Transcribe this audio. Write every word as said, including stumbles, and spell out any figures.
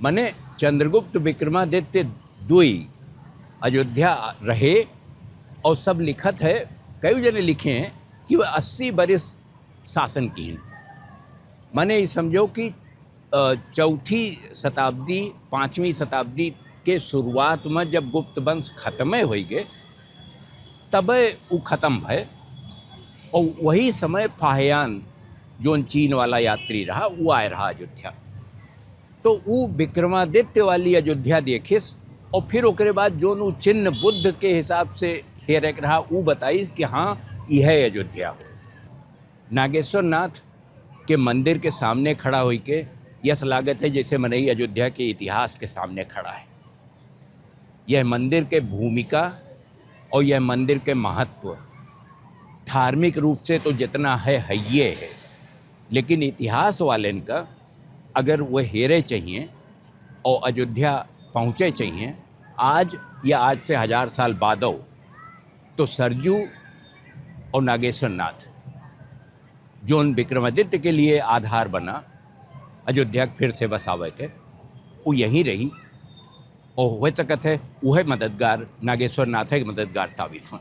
मने चंद्रगुप्त विक्रमादित्य दुई अयोध्या रहे और सब लिखत है, कई जने लिखे हैं कि वह अस्सी बरिस शासन किहिन। मने ई समझो कि, अ, चौथी शताब्दी, पाँचवीं शताब्दी के शुरुआत में जब गुप्त वंश खतमे होइ गए, तबे उ खतम भय। और वही समय फाहयान, जोन चीन वाला यात्री रहा, उ आए रहा अयोध्या। तो उ विक्रमादित्य वाली अयोध्या देखिस और फिर ओकरे बाद जोन उ चिन्ह बुद्ध के हिसाब से हेरे के रहा, उ बताइस कि हाँ, यह अयोध्या हो। नागेश्वर नाथ के मंदिर के सामने खड़ा होइके यस लागत है जैसे मनई अयोध्या के इतिहास के सामने खड़ा है। यह मंदिर के भूमिका और यह मंदिर के महत्व धार्मिक रूप से तो जितना है, है ये है, लेकिन इतिहास वालेन का अगर वो हेरे चाहिए और अयोध्या पहुँचे चाहिए आज या आज से हजार साल बादो, तो सरजू और नागेश्वर नाथ जोन विक्रमादित्य के लिए आधार बना अयोध्या के फिर से बसावे के, वो यहीं रही और हो सकत है वह मददगार, नागेश्वर नाथ के मददगार साबित हों।